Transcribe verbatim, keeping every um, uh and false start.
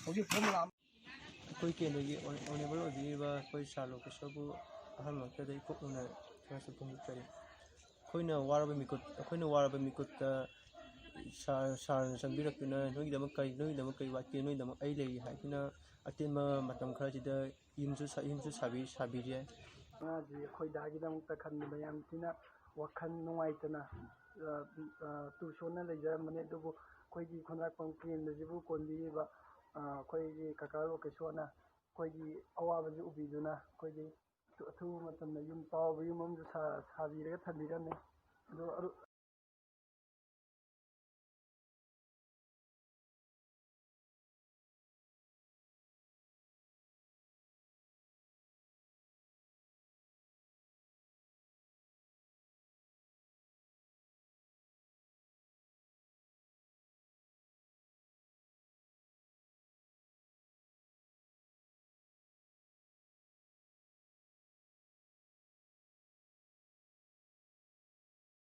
ꯍꯧꯖꯤꯛ ꯐꯣꯝ ꯂꯥꯛ ꯑꯩꯈꯣꯏ ꯀꯦꯟꯗ꯭ꯔꯒꯤ ꯑꯣꯅꯦꯕꯜ ꯑꯣꯏꯕꯤꯔꯤꯕ ꯑꯩꯈꯣꯏ ꯁꯥꯔ ꯂꯣꯀꯦꯁꯣꯔꯕꯨ ꯑꯍꯥꯟꯕꯃꯛꯇꯗ ꯏꯀꯣꯛꯅꯅ ꯊꯥꯒꯠꯆꯕ ꯐꯣꯡꯗꯣꯛꯆꯔꯤ꯫ ꯑꯩꯈꯣꯏꯅ ꯋꯥꯔꯕ ꯃꯤꯀꯨꯠ ꯑꯩꯈꯣꯏꯅ ꯋꯥꯔꯕ ꯃꯤꯀꯨꯠꯇ ꯁꯥꯔ ꯁꯥꯔꯅ ꯆꯪꯕꯤꯔꯛꯇꯨꯅ ꯅꯣꯏꯒꯤꯗꯃꯛ ꯀꯔꯤ ꯅꯣꯏꯒꯤꯗꯃꯛ ꯀꯔꯤ ꯋꯥꯠꯀꯦ, ꯅꯣꯏꯒꯤꯗꯃꯛ ꯑꯩ ꯂꯩꯔꯤ ꯍꯥꯏꯗꯨꯅ ꯑꯇꯦꯟꯕ ꯃꯇꯝ ꯈꯔꯁꯤꯗ ꯌꯨꯝꯁꯨ ꯁꯥ- ꯌꯨꯝꯁꯨ ꯁꯥꯕꯤ ꯁꯥꯕꯤꯔꯦ꯫ ꯉꯥꯁꯤ ꯑꯩꯈꯣꯏ ꯗꯥꯒꯤꯗꯃꯛꯇ ꯈꯟꯕꯗ ꯌꯥꯝ ꯊꯤꯅ ꯋꯥꯈꯜ ꯅꯨꯡꯉꯥꯏꯇꯅ, ꯑ, ꯑ, ꯇꯨ ꯁꯣꯟꯅ ꯂꯩꯖꯔꯝꯕꯅꯤ꯫ ꯑꯗꯨꯕꯨ ꯑꯩꯈꯣꯏꯒꯤ ꯈꯣꯟꯗꯥꯛꯄꯝ ꯀꯦꯟꯗ꯭ꯔꯁꯤꯕꯨ ꯀꯣꯟꯕꯤꯔꯤꯕ, ꯑ, ꯑꯩꯈꯣꯏꯒꯤ ꯀꯀꯥ ꯂꯣꯀꯦꯁꯣꯔꯅ ꯑꯩꯈꯣꯏꯒꯤ ꯑꯋꯥꯕꯁꯤ ꯎꯕꯤꯗꯨꯅ ꯑꯩꯈꯣꯏꯒꯤ ꯑꯊꯨ- ꯑꯊꯨꯕ ꯃꯇꯝꯗ ꯌꯨꯝ ꯆꯥꯎꯕ ꯌꯨꯝ ꯑꯃꯁꯨ ꯁꯥ- ꯁꯥꯕꯤꯔꯒ ꯊꯝꯕꯤꯔꯝꯃꯤ꯫ ꯑꯗꯣ ꯑꯔꯨ-